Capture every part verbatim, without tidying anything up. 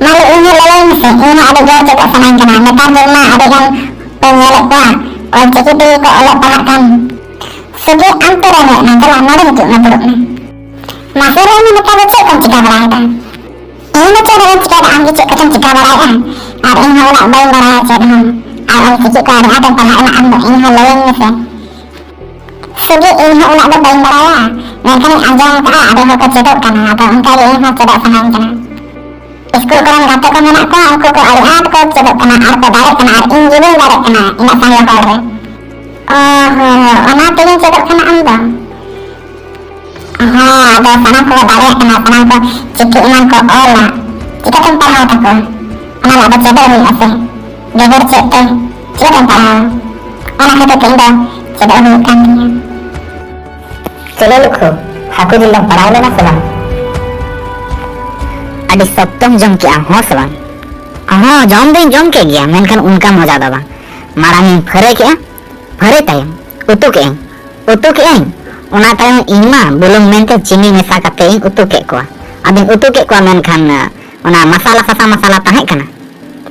ᱢᱟ ᱞᱟᱹᱭ, ᱤᱧ ᱦᱚᱸ ᱞᱟᱹᱭᱟᱹᱧ ᱢᱮᱥᱮ, ᱤᱧ ᱦᱚᱸ ᱟᱹᱰᱤ ᱡᱳᱨ ᱪᱮᱫᱚᱜ ᱥᱟᱱᱟᱧ ᱠᱟᱱᱟ᱾ ᱱᱮᱛᱟᱨ ᱫᱤᱱ ᱢᱟ ᱟᱹᱰᱤ ᱜᱟᱱ ᱠᱚ ᱧᱮᱞᱮᱫ ᱠᱚᱣᱟ ᱚᱞᱪᱤᱠᱤ ᱛᱮᱜᱮ ᱠᱚ ᱚᱞᱚᱜ ᱯᱟᱲᱦᱟᱜ ᱠᱟᱱ᱾ ᱥᱩᱫᱷᱤ, ᱟᱢ ᱛᱚ ᱨᱮᱸᱜᱮᱡ ᱮᱱᱟ, ᱫᱮᱞᱟ ᱱᱚᱰᱮ ᱦᱤᱡᱩᱜ ᱢᱮ, ᱫᱩᱲᱩᱵ ᱢᱮ᱾ ᱢᱟᱥᱮ ᱞᱟᱹᱭ ᱢᱮ, ᱱᱮᱛᱟᱨ ᱫᱚ ᱪᱮᱫ ᱠᱚᱢ ᱪᱤᱠᱟ ᱵᱟᱲᱟᱭᱮᱫᱟ? ᱤᱧ ᱫᱚ ᱪᱮᱫ ᱦᱚᱸ ᱵᱟᱹᱧ ᱪᱤᱠᱟᱹᱭᱮᱫᱟ, ᱟᱢ ᱜᱮ ᱪᱮᱫ ᱠᱚᱪᱚᱢ ᱪᱤᱠᱟ ᱵᱟᱲᱟᱭᱮᱫᱼᱟ? ᱟᱨ ᱤᱧ ᱦᱚᱸ ᱩᱱᱟᱹᱜ ᱵᱟᱹᱧ ᱵᱟᱲᱟᱭᱟ ᱪᱮᱫ ᱦᱚᱸ᱾ ᱟᱨ ᱚᱞᱪᱤᱠᱤ ᱠᱚ ᱟᱹᱰᱤ ᱟᱸᱴᱮᱢ ᱯᱟᱲᱦᱟᱜ ᱮᱱᱟ ᱟᱢ ᱫᱚ, ᱤᱧ ᱦᱚᱸ ᱞᱟᱹᱭᱟᱹᱧ ᱢᱮᱥᱮ᱾ ᱥᱩᱫᱷᱤ, ᱤᱧ ᱦᱚᱸ ᱩᱱᱟᱹᱜ ᱫᱚ ᱵᱟᱹᱧ ᱵᱟᱲᱟᱭᱟ, ᱢᱮᱱᱠᱷᱟᱱ ᱤᱧ ᱟᱸᱡᱚᱢ ᱟᱠᱟᱫᱼᱟ ᱟᱹᱰᱤ ᱦᱚᱲ ᱠᱚ ᱪᱮᱫᱚᱜ ᱠᱟᱱᱟ, ᱟᱫᱚ ᱚᱱᱠᱟ ᱜᱮ ᱤᱧ ᱦᱚᱸ ᱪᱮᱫᱚᱜ ᱥᱟᱱᱟᱧ ᱠᱟᱱᱟ᱾ ᱤᱥᱠᱩᱞ ᱠᱚᱨᱮᱱ ᱜᱟᱛᱮ ᱠᱚ ᱢᱮᱱᱟᱜ ᱠᱚᱣᱟ, ᱩᱱᱠᱩ ᱠᱚ ᱟᱹᱰᱤ ᱟᱸᱴ ᱠᱚ ᱪᱮᱫᱚᱜ ᱠᱟᱱᱟ ᱟᱨ ᱠᱚ ᱫᱟᱲᱮᱜ ᱠᱟᱱᱟ, ᱟᱨ ᱤᱧ ᱜᱮ ᱵᱟᱹᱧ ᱫᱟᱲᱮᱜ ᱠᱟᱱᱟ ᱤᱱᱟᱹᱜ ᱥᱟᱸᱜᱮ ᱦᱚᱲ ᱨᱮ᱾ ᱚ ᱦᱚᱸ, ᱚᱱᱟ ᱛᱮᱜᱮᱧ ᱪᱮᱫᱚᱜ ᱠᱟᱱᱟ ᱟᱢ ᱫᱚ? ᱦᱮᱸ, ᱟᱫᱚ ᱥᱟᱱᱟᱢ ᱠᱚ ᱫᱟᱲᱮᱭᱟᱜ ᱠᱟᱱᱟ, ᱥᱟᱱᱟᱢ ᱠᱚ ᱪᱤᱴᱷᱤ ᱮᱢᱟᱱ ᱠᱚ ᱚᱞᱟ, ᱪᱤᱠᱟᱹᱛᱮᱢ ᱯᱟᱲᱦᱟᱣ ᱛᱟᱠᱚᱣᱟ? ᱚᱱᱟ ᱢᱟ ᱟᱫᱚ ᱪᱮᱫᱚᱜ ᱦᱩᱭᱩᱜᱼᱟ ᱥᱮ, ᱵᱮᱜᱚᱨ ᱪᱮᱫ ᱛᱮ ᱪᱤᱠᱟᱹᱛᱮᱢ ᱯᱟᱲᱦᱟᱣᱟ? ᱚᱱᱟ ᱠᱷᱟᱹᱛᱤᱨ ᱛᱮ ᱤᱧ ᱫᱚ ᱪᱮᱫᱚᱜ ᱦᱩᱭᱩᱜ ᱠᱟᱱ ᱛᱤᱧᱟᱹ᱾ ᱪᱮᱞᱮ ᱞᱩᱠᱷᱩ, ᱦᱟᱹᱠᱩ ᱡᱤᱞ ᱫᱚᱢ ᱯᱟᱲᱟᱣ ᱞᱮᱱᱟ ᱥᱮ ᱵᱟᱝ? ᱟᱹᱰᱤ ᱥᱚᱠᱛᱚᱢ ᱡᱚᱢ ᱠᱮᱜᱼᱟ, ᱦᱚᱸ ᱥᱮ ᱵᱟᱝ? ᱦᱚᱸ, ᱡᱚᱢ ᱫᱚᱧ ᱡᱚᱢ ᱠᱮᱫ ᱜᱮᱭᱟ, ᱢᱮᱱᱠᱷᱟᱱ ᱚᱱᱠᱟ ᱢᱚᱡᱟ ᱫᱚ ᱵᱟᱝ᱾ ᱢᱟᱲᱟᱝ ᱤᱧ ᱯᱷᱟᱹᱨᱟᱹᱭ ᱠᱮᱜᱼᱟ, ᱯᱷᱟᱹᱨᱟᱹᱭ ᱛᱟᱭᱚᱢ ᱩᱛᱩ ᱠᱮᱜᱼᱟᱹᱧ, ᱩᱛᱩ ᱠᱮᱜᱼᱟᱹᱧ᱾ ᱚᱱᱟ ᱛᱟᱭᱚᱢ ᱤᱧ ᱢᱟ ᱵᱩᱞᱩᱝ ᱢᱮᱱᱛᱮ ᱪᱤᱱᱤ ᱢᱮᱥᱟ ᱠᱟᱛᱮ ᱤᱧ ᱩᱛᱩ ᱠᱮᱫ ᱠᱚᱣᱟ᱾ ᱟᱫᱚᱧ ᱩᱛᱩ ᱠᱮᱫ ᱠᱚᱣᱟ, ᱢᱮᱱᱠᱷᱟᱱ, ᱚᱱᱟ ᱢᱟᱥᱟᱞᱟ, ᱥᱟᱥᱟ ᱢᱟᱥᱟᱞᱟ ᱛᱟᱦᱮᱸ ᱠᱟᱱᱟ,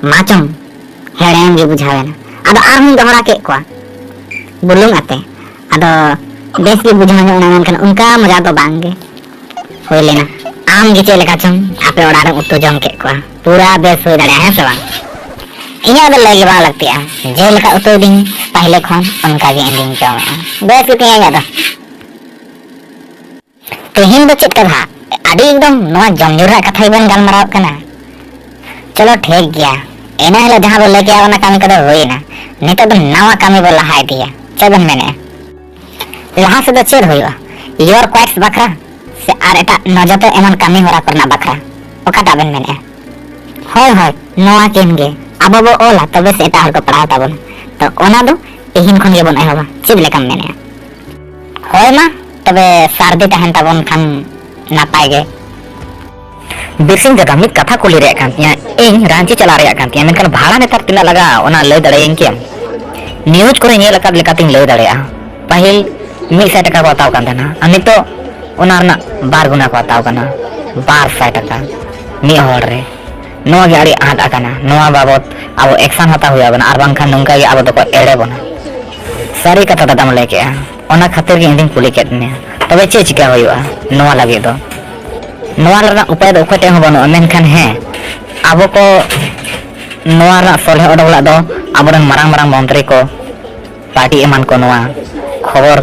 ᱢᱟ ᱪᱚᱝ, ᱦᱮᱲᱮᱢ ᱜᱮ ᱵᱩᱡᱷᱟᱹᱣ ᱮᱱᱟ᱾ ᱟᱫᱚ ᱟᱨᱦᱚᱸᱧ ᱫᱚᱦᱲᱟ ᱠᱮᱫ ᱠᱚᱣᱟ ᱵᱩᱞᱩᱝ ᱟᱛᱮ᱾ ᱟᱫᱚ ᱵᱮᱥ ᱜᱮ ᱵᱩᱡᱷᱟᱹᱣ ᱧᱚᱜ ᱮᱱᱟ, ᱢᱮᱱᱠᱷᱟᱱ ᱚᱱᱠᱟ ᱢᱚᱡᱟ ᱫᱚ ᱵᱟᱝ ᱜᱮ ᱦᱩᱭ ᱞᱮᱱᱟ᱾ ᱟᱢ ᱜᱮ ᱪᱮᱫ ᱞᱮᱠᱟ ᱪᱚᱝ ᱟᱯᱮ ᱚᱲᱟᱜ ᱨᱮᱢ ᱩᱛᱩ ᱡᱚᱢ ᱠᱮᱫ ᱠᱚᱣᱟ? ᱯᱩᱨᱟ ᱵᱮᱥ ᱦᱩᱭ ᱫᱟᱲᱮᱭᱟᱜᱼᱟ, ᱦᱮᱸ ᱥᱮ ᱵᱟᱝ? ᱤᱧᱟᱹᱜ ᱫᱚ ᱞᱟᱹᱭ ᱜᱮ ᱵᱟᱝ ᱞᱟᱹᱠᱛᱤᱜᱼᱟ, ᱡᱮᱞᱮᱠᱟ ᱩᱛᱩᱭᱫᱤᱧ ᱯᱟᱦᱞᱮ ᱠᱷᱚᱱ ᱚᱱᱠᱟ ᱜᱮ ᱤᱧ ᱫᱩᱧ ᱡᱚᱢᱮᱫᱼᱟ᱾ ᱵᱮᱥ ᱜᱮ ᱛᱤᱧᱟ ᱤᱧᱟᱹᱜ ᱫᱚ᱾ ᱛᱮᱦᱮᱧ ᱫᱚ ᱪᱮᱫ ᱠᱟᱛᱷᱟ? ᱟᱹᱰᱤ ᱮᱠᱫᱚᱢ ᱱᱚᱣᱟ ᱡᱚᱢ ᱧᱩ ᱨᱮᱱᱟᱜ ᱠᱟᱛᱷᱟ ᱜᱮᱵᱚᱱ ᱜᱟᱞᱢᱟᱨᱟᱣ ᱠᱟᱱᱟ᱾ ᱪᱚᱞᱚ ᱴᱷᱤᱠ ᱜᱮᱭᱟ, ᱮᱱᱟᱝ ᱦᱤᱞᱳᱜ ᱡᱟᱦᱟᱸ ᱵᱚᱱ ᱞᱟᱹᱭ ᱠᱮᱜᱼᱟ ᱚᱱᱟ ᱠᱟᱹᱢᱤ ᱠᱚᱫᱚ ᱦᱩᱭᱮᱱᱟ᱾ ᱱᱤᱛᱚᱜ ᱫᱚ ᱱᱟᱣᱟ ᱠᱟᱹᱢᱤ ᱵᱚᱱ ᱞᱟᱦᱟ ᱤᱫᱤᱭᱟ᱾ ᱪᱮᱫ ᱵᱮᱱ ᱢᱮᱱᱮᱫᱼᱟ? ᱞᱟᱦᱟ ᱥᱮᱫ ᱫᱚ ᱪᱮᱫ ᱦᱩᱭᱩᱜᱼᱟ? Your Quacks ᱵᱟᱠᱷᱨᱟ ᱥᱮ ᱟᱨ ᱮᱴᱟᱜ ᱱᱚᱡᱚᱛᱮ ᱮᱢᱟᱱ ᱠᱟᱹᱢᱤ ᱦᱚᱨᱟ ᱠᱚᱨᱮᱱᱟᱜ ᱵᱟᱠᱷᱨᱟ? ᱚᱠᱟᱴᱟᱜ ᱵᱮᱱ ᱢᱮᱱᱮᱫᱼᱟ? ᱦᱳᱭ, ᱦᱳᱭ, ᱱᱚᱣᱟ ᱠᱤᱱ ᱜᱮ᱾ ᱟᱵᱚ ᱵᱚ ᱚᱞᱟ, ᱛᱚᱵᱮ ᱥᱮ ᱮᱴᱟᱜ ᱦᱚᱲ ᱠᱚ ᱯᱟᱲᱦᱟᱣ ᱛᱟᱵᱚᱱᱟ᱾ ᱛᱚ ᱚᱱᱟ ᱫᱚ ᱛᱮᱦᱮᱧ ᱠᱷᱚᱱ ᱜᱮᱵᱚᱱ ᱮᱦᱚᱵᱟ᱾ ᱪᱮᱫ ᱞᱮᱠᱟᱢ ᱢᱮᱱᱮᱫᱼᱟ? ᱦᱳᱭ ᱢᱟ, ᱛᱚᱵᱮ ᱥᱟᱹᱨᱫᱤ ᱛᱟᱦᱮᱱ ᱛᱟᱵᱚᱱ ᱠᱷᱟᱱ ᱱᱟᱯᱟᱭ ᱜᱮ᱾ ᱵᱤᱨᱥᱤᱧ ᱫᱟᱫᱟ, ᱢᱤᱫ ᱠᱟᱛᱷᱟ ᱠᱩᱞᱤ ᱨᱮᱭᱟᱜ ᱠᱟᱱ ᱛᱤᱧᱟᱹ, ᱤᱧ ᱨᱟᱺᱪᱤ ᱪᱟᱞᱟᱜ ᱨᱮᱭᱟᱜ ᱠᱟᱱ ᱛᱤᱧᱟᱹ, ᱢᱮᱱᱠᱷᱟᱱ ᱵᱷᱟᱲᱟ ᱱᱮᱛᱟᱨ ᱛᱤᱱᱟᱹᱜ ᱞᱟᱜᱟᱜᱼᱟ, ᱚᱱᱟ ᱞᱟᱹᱭ ᱫᱟᱲᱮᱭᱟᱹᱧ ᱠᱮᱭᱟᱢ? News ᱠᱚᱨᱮ ᱧᱮᱞ ᱟᱠᱟᱫ ᱞᱮᱠᱟᱛᱤᱧ ᱞᱟᱹᱭ ᱫᱟᱲᱮᱭᱟᱜᱼᱟ, ᱯᱟᱹᱦᱤᱞ ᱢᱤᱫ ᱥᱟᱭ ᱴᱟᱠᱟ ᱠᱚ ᱦᱟᱛᱟᱣ ᱠᱟᱱ ᱛᱟᱦᱮᱱᱟ, ᱟᱨ ᱱᱤᱛᱚᱜ ᱚᱱᱟ ᱨᱮᱱᱟᱜ ᱵᱟᱨ ᱜᱩᱱᱟ ᱠᱚ ᱦᱟᱛᱟᱣ ᱠᱟᱱᱟ, ᱵᱟᱨ ᱥᱟᱭ ᱴᱟᱠᱟ ᱢᱤᱫ ᱦᱚᱲ ᱨᱮ᱾ ᱱᱚᱣᱟ ᱜᱮ ᱟᱹᱰᱤ ᱟᱸᱴ ᱟᱠᱟᱱᱟ᱾ ᱱᱚᱣᱟ ᱵᱟᱵᱚᱛ ᱟᱵᱚ action ᱦᱟᱛᱟᱣ ᱦᱩᱭ ᱟᱵᱚᱱᱟ, ᱟᱨ ᱵᱟᱝᱠᱷᱟᱱ ᱱᱚᱝᱠᱟ ᱜᱮ ᱟᱵᱚ ᱫᱚᱠᱚ ᱮᱲᱮ ᱵᱚᱱᱟ᱾ ᱥᱟᱹᱨᱤ ᱠᱟᱛᱷᱟ ᱫᱟᱫᱟᱢ ᱞᱟᱹᱭ ᱠᱮᱜᱼᱟ, ᱚᱱᱟ ᱠᱷᱟᱹᱛᱤᱨ ᱜᱮ ᱤᱧ ᱫᱩᱧ ᱠᱩᱞᱤ ᱠᱮᱫ ᱢᱮᱭᱟ᱾ ᱛᱚᱵᱮ ᱪᱮᱫ ᱪᱤᱠᱟ ᱦᱩᱭᱩᱜᱼᱟ ᱱᱚᱣᱟ ᱞᱟᱹᱜᱤᱫ ᱫᱚ? ᱱᱚᱣᱟ ᱨᱮᱱᱟᱜ ᱩᱯᱟᱭ ᱫᱚ ᱚᱠᱚᱭ ᱴᱷᱮᱱ ᱦᱚᱸ ᱵᱟᱹᱱᱩᱜᱼᱟ, ᱢᱮᱱᱠᱷᱟᱱ ᱦᱮᱸ, ᱟᱵᱚ ᱠᱚ ᱱᱚᱣᱟ ᱨᱮᱱᱟᱜ ᱥᱚᱞᱦᱮ ᱚᱰᱚᱠ ᱞᱟᱹᱜᱤᱫ ᱫᱚ ᱟᱵᱚᱨᱮᱱ ᱢᱟᱨᱟᱝ ᱢᱟᱨᱟᱝ ᱢᱚᱱᱛᱨᱤ ᱠᱚ, ᱯᱟᱨᱴᱤ ᱮᱢᱟᱱ ᱠᱚ ᱱᱚᱣᱟ ᱠᱷᱚᱵᱚᱨ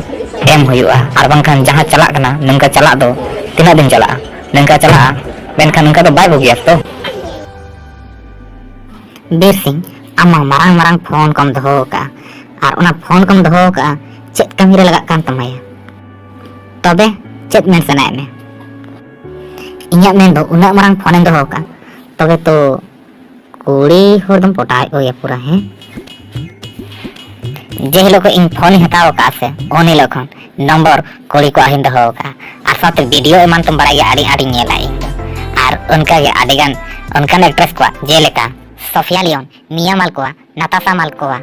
ᱮᱢ ᱦᱩᱭᱩᱜᱼᱟ, ᱟᱨ ᱵᱟᱝᱠᱷᱟᱱ ᱡᱟᱦᱟᱸ ᱪᱟᱞᱟᱜ ᱠᱟᱱᱟ ᱱᱚᱝᱠᱟ ᱪᱟᱞᱟᱜ ᱫᱚ ᱛᱤᱱᱟᱹᱜ ᱫᱤᱱ ᱪᱟᱞᱟᱜᱼᱟ? ᱱᱚᱝᱠᱟ ᱪᱟᱞᱟᱜᱼᱟ, ᱢᱮᱱᱠᱷᱟᱱ ᱱᱚᱝᱠᱟ ᱫᱚ ᱵᱟᱭ ᱵᱩᱜᱤᱭᱟ ᱛᱚ᱾ ᱵᱤᱨ ᱥᱤᱝ, ᱟᱢ ᱢᱟ ᱢᱟᱨᱟᱝ ᱢᱟᱨᱟᱝ ᱯᱷᱳᱱ ᱠᱚᱢ ᱫᱚᱦᱚ ᱟᱠᱟᱫᱼᱟ, ᱟᱨ ᱚᱱᱟ ᱯᱷᱳᱱ ᱠᱚᱢ ᱫᱚᱦᱚ ᱟᱠᱟᱫᱼᱟ ᱪᱮᱫ ᱠᱟᱹᱢᱤ ᱨᱮ ᱞᱟᱜᱟᱜ ᱠᱟᱱ ᱛᱟᱢᱟᱭᱟ? ᱛᱚᱵᱮ ᱪᱮᱫ ᱢᱮᱱ ᱥᱟᱱᱟᱭᱮᱫ ᱢᱮᱭᱟ? ᱤᱧᱟᱹᱜ ᱢᱮᱱ ᱫᱚ ᱩᱱᱟᱹᱜ ᱢᱟᱨᱟᱝ ᱯᱷᱳᱱᱮᱢ ᱫᱚᱦᱚ ᱟᱠᱟᱫᱼᱟ, ᱛᱚᱵᱮ ᱛᱚ ᱠᱩᱲᱤ ᱦᱚᱲ ᱫᱚᱢ ᱯᱚᱴᱟᱣᱮᱫ ᱠᱚᱜᱮᱭᱟ ᱯᱩᱨᱟᱹ, ᱦᱮᱸ? ᱡᱮ ᱦᱤᱞᱳᱜ ᱠᱷᱚᱱ ᱤᱧ ᱯᱷᱳᱱᱤᱧ ᱦᱟᱛᱟᱣ ᱟᱠᱟᱫᱼᱟ ᱥᱮ, ᱩᱱ ᱦᱤᱞᱳᱜ ᱠᱷᱚᱱ ᱱᱚᱢᱵᱚᱨ ᱠᱩᱲᱤ ᱠᱚᱣᱟᱜ ᱦᱚᱸᱧ ᱫᱚᱦᱚ ᱟᱠᱟᱫᱼᱟ᱾ ᱟᱨ ᱥᱟᱶᱛᱮ ᱵᱷᱤᱰᱤᱭᱳ ᱮᱢᱟᱱ ᱛᱚᱢ ᱵᱟᱲᱟᱭ ᱜᱮᱭᱟ, ᱟᱹᱰᱤ ᱟᱸᱴᱤᱧ ᱧᱮᱞᱟ ᱤᱧ ᱫᱚ᱾ ᱟᱨ ᱚᱱᱠᱟᱜᱮ ᱟᱹᱰᱤᱜᱟᱱ ᱚᱱᱠᱟᱱ ᱮᱠᱴᱨᱮᱥ ᱠᱚᱣᱟᱜ, ᱡᱮᱞᱮᱠᱟ ᱥᱚᱯᱷᱤᱭᱟ ᱞᱤᱭᱚᱱ, ᱢᱤᱭᱟ ᱢᱟᱞᱠᱳᱣᱟ, ᱱᱟᱛᱟᱥᱟ ᱢᱟᱞᱠᱳᱣᱟ,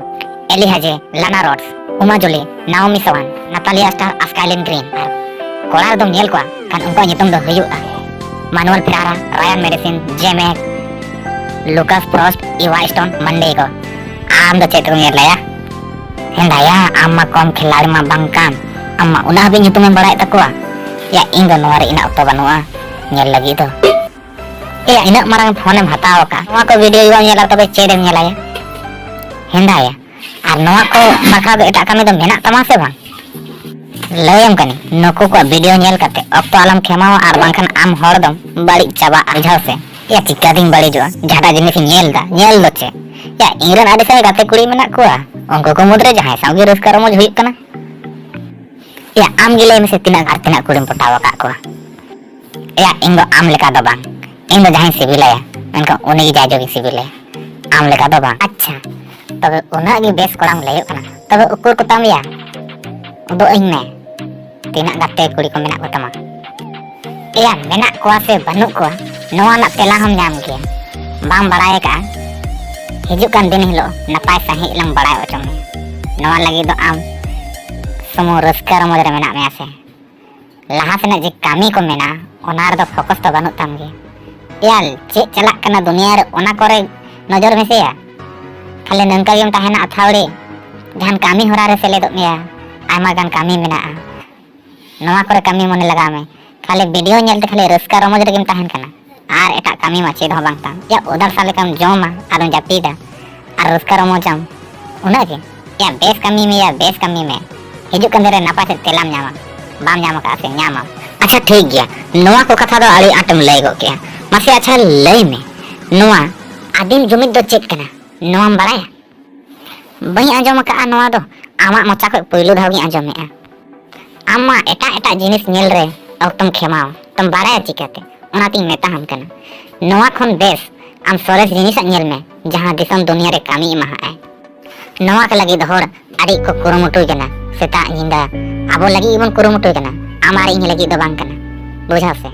ᱮᱞᱤ ᱦᱟᱡᱮ, ᱞᱟᱱᱟ ᱨᱳᱰᱥ, ᱩᱢᱟ ᱡᱩᱞᱤ, ᱱᱟᱣᱢᱤ ᱥᱟᱣᱟᱱ, ᱱᱟᱛᱟᱞᱤᱭᱟ ᱥᱴᱟᱨ, ᱟᱨ ᱥᱠᱟᱭᱞᱤᱱ ᱜᱨᱤᱱ᱾ ᱟᱨ ᱠᱚᱲᱟ ᱨᱮᱫᱚᱢ ᱧᱮᱞ ᱠᱚᱣᱟ ᱠᱷᱟᱱ ᱩᱱᱠᱩᱣᱟᱜ ᱧᱩᱛᱩᱢ ᱫᱚ ᱦᱩᱭᱩᱜᱼᱟ ᱢᱟᱱᱩᱣᱮᱞ ᱯᱷᱮᱨᱟᱨᱟ, ᱨᱟᱭᱟᱱ ᱢᱮᱰᱤᱥᱤᱱ, ᱡᱮᱢᱮᱠ, ᱞᱩᱠᱟᱥ ᱯᱷᱨᱚᱥᱴ, ᱤᱣᱟ ᱥᱴᱳᱱ, ᱢᱟᱱᱰᱮ ᱠᱚ᱾ ᱟᱢ ᱫᱚ ᱪᱮᱫ ᱠᱚᱢ ᱧᱮᱞ ᱞᱟᱭᱟ? ᱦᱮᱸᱫᱟᱭᱟ, ᱟᱢ ᱢᱟ ᱠᱚᱢ ᱠᱷᱮᱞᱟᱲᱤ ᱢᱟ ᱵᱟᱝ ᱠᱟᱱ, ᱟᱢ ᱢᱟ ᱩᱱᱟᱹᱜ ᱦᱟᱹᱵᱤᱡ ᱧᱩᱛᱩᱢᱮᱢ ᱵᱟᱲᱟᱭᱮᱫ ᱛᱟᱠᱚᱣᱟ᱾ ᱭᱟ, ᱤᱧ ᱫᱚ ᱱᱚᱣᱟ ᱨᱮ ᱤᱧᱟᱹᱜ ᱚᱠᱛᱚ ᱵᱟᱹᱱᱩᱜᱼᱟ ᱧᱮᱞ ᱞᱟᱹᱜᱤᱫ ᱫᱚ᱾ ᱮᱭᱟ, ᱤᱱᱟᱹᱜ ᱢᱟᱨᱟᱝ ᱯᱷᱳᱱᱮᱢ ᱦᱟᱛᱟᱣ ᱟᱠᱟᱫ, ᱱᱚᱣᱟ ᱠᱚ ᱵᱷᱤᱰᱤᱭᱳ ᱵᱟᱢ ᱧᱮᱞᱟ, ᱛᱚᱵᱮ ᱪᱮᱫ ᱮᱢ ᱧᱮᱞᱟᱭᱟ? ᱦᱮᱸᱫᱟᱭᱟ, ᱟᱨ ᱱᱚᱣᱟ ᱠᱚ ᱵᱟᱠᱷᱨᱟ ᱫᱚ ᱮᱴᱟᱜ ᱠᱟᱹᱢᱤ ᱫᱚ ᱢᱮᱱᱟᱜ ᱛᱟᱢᱟ ᱥᱮ ᱵᱟᱝ? ᱞᱟᱹᱭᱟᱢ ᱠᱟᱹᱱᱟᱹᱧ, ᱱᱩᱠᱩ ᱠᱚᱣᱟᱜ ᱵᱷᱤᱰᱤᱭᱳ ᱧᱮᱞ ᱠᱟᱛᱮ ᱚᱠᱛᱚ ᱟᱞᱚᱢ ᱠᱷᱮᱢᱟᱣᱟ, ᱟᱨ ᱵᱟᱝᱠᱷᱟᱱ ᱟᱢ ᱦᱚᱲ ᱫᱚᱢ ᱵᱟᱹᱲᱤᱡ ᱪᱟᱵᱟᱜᱼᱟ, ᱵᱩᱡᱷᱟᱹᱣ ᱥᱮ? ᱮᱭᱟ, ᱪᱤᱠᱟᱹᱛᱤᱧ ᱵᱟᱹᱲᱤᱡᱚᱜᱼᱟ? ᱡᱟᱦᱟᱸᱴᱟᱜ ᱡᱤᱱᱤᱥᱤᱧ ᱧᱮᱞ ᱮᱫᱟ, ᱧᱮᱞ ᱫᱚ ᱪᱮᱫ? ᱮᱭᱟ, ᱤᱧᱨᱮᱱ ᱟᱹᱰᱤ ᱥᱟᱸᱜᱮ ᱜᱟᱛᱮ ᱠᱩᱲᱤ ᱢᱮᱱᱟᱜ ᱠᱚᱣᱟ, ᱩᱱᱠᱩ ᱠᱚ ᱢᱩᱫᱽᱨᱮ ᱡᱟᱦᱟᱸᱭ ᱥᱟᱶ ᱜᱮ ᱨᱟᱹᱥᱠᱟᱹ ᱨᱚᱢᱚᱡᱽ ᱦᱩᱭᱩᱜ ᱠᱟᱱᱟ᱾ ᱮᱭᱟ, ᱟᱢ ᱜᱮ ᱞᱟᱹᱭ ᱢᱮᱥᱮ, ᱛᱤᱱᱟᱹᱜ ᱟᱨ ᱛᱤᱱᱟᱹᱜ ᱠᱩᱲᱤᱢ ᱯᱚᱴᱟᱣ ᱟᱠᱟᱫ ᱠᱚᱣᱟ? ᱮᱭᱟ, ᱤᱧ ᱫᱚ ᱟᱢ ᱞᱮᱠᱟ ᱫᱚ ᱵᱟᱝ, ᱤᱧ ᱫᱚ ᱡᱟᱦᱟᱸᱭ ᱥᱤᱵᱤᱞᱟᱭᱟ, ᱢᱮᱱᱠᱷᱟᱱ ᱩᱱᱤ ᱜᱮ ᱡᱟᱭᱡᱩᱜᱽ ᱤᱧ ᱥᱤᱵᱤᱞᱟᱭᱟ, ᱟᱢ ᱞᱮᱠᱟ ᱫᱚ ᱵᱟᱝ᱾ ᱟᱪᱪᱷᱟ, ᱛᱚᱵᱮ ᱩᱱᱟᱹᱜ ᱜᱮ ᱵᱮᱥ ᱠᱚᱲᱟᱢ ᱞᱟᱹᱭᱚᱜ ᱠᱟᱱᱟ, ᱛᱚᱵᱮ ᱩᱠᱩᱨ ᱠᱚᱛᱟᱢ ᱭᱟ? ᱩᱫᱩᱜ ᱟᱹᱧ ᱢᱮ, ᱛᱤᱱᱟᱹᱜ ᱜᱟᱛᱮ ᱠᱩᱲᱤ ᱠᱚ ᱢᱮᱱᱟᱜ ᱠᱚᱛᱟᱢᱟ? ᱮᱭᱟ, ᱢᱮᱱᱟᱜ ᱠᱚᱣᱟ ᱥᱮ ᱵᱟᱹᱱᱩᱜ ᱠᱚᱣᱟ, ᱱᱚᱣᱟ ᱨᱮᱱᱟᱜ ᱛᱮᱞᱟ ᱦᱚᱸᱢ ᱧᱟᱢ ᱜᱮᱭᱟ᱾ ᱵᱟᱢ ᱵᱟᱲᱟᱭ ᱟᱠᱟᱫᱼᱟ? ᱦᱤᱡᱩᱜ ᱠᱟᱱ ᱫᱤᱱ ᱦᱤᱞᱳᱜ ᱱᱟᱯᱟᱭ ᱥᱟᱺᱦᱤᱡ ᱞᱟᱝ ᱵᱟᱲᱟᱭ ᱦᱚᱪᱚ ᱢᱮᱭᱟ᱾ ᱱᱚᱣᱟ ᱞᱟᱹᱜᱤᱫ ᱫᱚ ᱟᱢ ᱥᱩᱢᱩᱝ ᱨᱟᱹᱥᱠᱟᱹ ᱨᱚᱢᱚᱡᱽ ᱨᱮ ᱢᱮᱱᱟᱜ ᱢᱮᱭᱟ ᱥᱮ? ᱞᱟᱦᱟ ᱥᱮᱱᱟᱜ ᱡᱮ ᱠᱟᱹᱢᱤ ᱠᱚ ᱢᱮᱱᱟᱜᱼᱟ, ᱚᱱᱟ ᱨᱮᱫᱚ ᱯᱷᱳᱠᱟᱥ ᱫᱚ ᱵᱟᱹᱱᱩᱜ ᱛᱟᱢ ᱜᱮ᱾ ᱮᱭᱟᱞ, ᱪᱮᱫ ᱪᱟᱞᱟᱜ ᱠᱟᱱᱟ ᱫᱩᱱᱤᱭᱟᱹ ᱨᱮ, ᱚᱱᱟ ᱠᱚᱨᱮ ᱱᱚᱡᱚᱨ ᱢᱮᱥᱮᱭᱟ᱾ ᱠᱷᱟᱹᱞᱤ ᱱᱚᱝᱠᱟ ᱜᱮᱢ ᱛᱟᱦᱮᱱᱟ ᱟᱛᱷᱟᱣᱲᱤ? ᱡᱟᱦᱟᱱ ᱠᱟᱹᱢᱤ ᱦᱚᱨᱟ ᱨᱮ ᱥᱮᱞᱮᱫᱚᱜ ᱢᱮᱭᱟ, ᱟᱭᱢᱟ ᱜᱟᱱ ᱠᱟᱹᱢᱤ ᱢᱮᱱᱟᱜᱼᱟ᱾ ᱱᱚᱣᱟ ᱠᱚᱨᱮ ᱠᱟᱹᱢᱤ ᱢᱚᱱᱮ ᱞᱟᱜᱟᱣ ᱢᱮ᱾ ᱠᱷᱟᱹᱞᱤ ᱵᱷᱤᱰᱤᱭᱳ ᱧᱮᱞ ᱛᱮ ᱠᱷᱟᱹᱞᱤ ᱨᱟᱹᱥᱠᱟᱹ ᱨᱚᱢᱚᱡᱽ ᱨᱮᱜᱮᱢ ᱛᱟᱦᱮᱱ ᱠᱟᱱᱟ, ᱟᱨ ᱮᱴᱟᱜ ᱠᱟᱹᱢᱤ ᱢᱟ ᱪᱮᱫ ᱦᱚᱸ ᱵᱟᱝ ᱛᱟᱢ᱾ ᱭᱟ ᱩᱫᱟᱨ ᱥᱟ ᱞᱮᱠᱟᱢ ᱡᱚᱢᱟ ᱟᱨᱮᱢ ᱡᱟᱹᱯᱤᱫᱟ ᱟᱨ ᱨᱟᱹᱥᱠᱟᱹ ᱨᱚᱢᱚᱡᱟᱢ, ᱩᱱᱟᱹᱜ ᱜᱮ? ᱭᱟ ᱵᱮᱥ ᱠᱟᱹᱢᱤ ᱢᱮ, ᱭᱟ ᱵᱮᱥ ᱠᱟᱹᱢᱤ ᱢᱮ᱾ ᱦᱤᱡᱩᱜ ᱠᱟᱱ ᱫᱤᱱ ᱨᱮ ᱱᱟᱯᱟᱭ ᱥᱮᱫ ᱛᱮᱞᱟᱢ ᱧᱟᱢᱟ᱾ ᱵᱟᱢ ᱧᱟᱢ ᱟᱠᱟᱫᱼᱟ ᱥᱮ? ᱧᱟᱢᱟᱢ᱾ ᱟᱪᱪᱷᱟ, ᱴᱷᱤᱠ ᱜᱮᱭᱟ, ᱱᱚᱣᱟ ᱠᱚ ᱠᱟᱛᱷᱟ ᱫᱚ ᱟᱹᱰᱤ ᱟᱸᱴᱮᱢ ᱞᱟᱹᱭ ᱜᱚᱫ ᱠᱮᱜᱼᱟ᱾ ᱢᱟᱥᱮ ᱟᱪᱪᱷᱟ ᱞᱟᱹᱭ ᱢᱮ, ᱱᱚᱣᱟ ᱟᱹᱫᱤᱢ ᱡᱩᱢᱤᱫ ᱫᱚ ᱪᱮᱫ ᱠᱟᱱᱟ? ᱱᱚᱣᱟᱢ ᱵᱟᱲᱟᱭᱟ? ᱵᱟᱹᱧ ᱟᱸᱡᱚᱢ ᱟᱠᱟᱫᱼᱟ ᱱᱚᱣᱟ ᱫᱚ, ᱟᱢᱟᱜ ᱢᱚᱪᱟ ᱠᱷᱚᱱ ᱯᱳᱭᱞᱳ ᱫᱷᱟᱣ ᱜᱤᱧ ᱟᱸᱡᱚᱢᱮᱫᱼᱟ᱾ ᱟᱢ ᱢᱟ ᱮᱴᱟᱜ ᱮᱴᱟᱜ ᱡᱤᱱᱤᱥ ᱧᱮᱞ ᱨᱮ ᱚᱠᱛᱚᱢ ᱠᱷᱮᱢᱟᱣ, ᱛᱚᱢ ᱵᱟᱲᱟᱭᱟ ᱪᱤᱠᱟᱹᱛᱮ? ᱚᱱᱟᱛᱤᱧ ᱢᱮᱛᱟᱢ ᱠᱟᱱᱟ, ᱱᱚᱣᱟ ᱠᱷᱚᱱ ᱵᱮᱥ ᱟᱢ ᱥᱚᱨᱮᱥ ᱡᱤᱱᱤᱥᱟᱜ ᱧᱮᱞ ᱢᱮ, ᱡᱟᱦᱟᱸ ᱫᱤᱥᱚᱢ ᱫᱩᱱᱤᱭᱟᱹ ᱨᱮ ᱠᱟᱹᱢᱤ ᱮᱢᱟᱦᱟᱜ ᱟᱭ᱾ ᱱᱚᱣᱟ ᱠᱚ ᱞᱟᱹᱜᱤᱫ ᱦᱚᱲ ᱟᱹᱰᱤ ᱠᱚ ᱠᱩᱨᱩᱢᱩᱴᱩᱭ ᱠᱟᱱᱟ, ᱥᱮᱛᱟᱜ ᱧᱤᱫᱟᱹ ᱟᱵᱚ ᱞᱟᱹᱜᱤᱫ ᱜᱮᱵᱚᱱ ᱠᱩᱨᱩᱢᱩᱴᱩᱭ ᱠᱟᱱᱟ, ᱟᱢ ᱟᱨ ᱤᱧ ᱞᱟᱹᱜᱤᱫ ᱫᱚ ᱵᱟᱝ ᱠᱟᱱᱟ, ᱵᱩᱡᱷᱟᱹᱣ ᱥᱮ?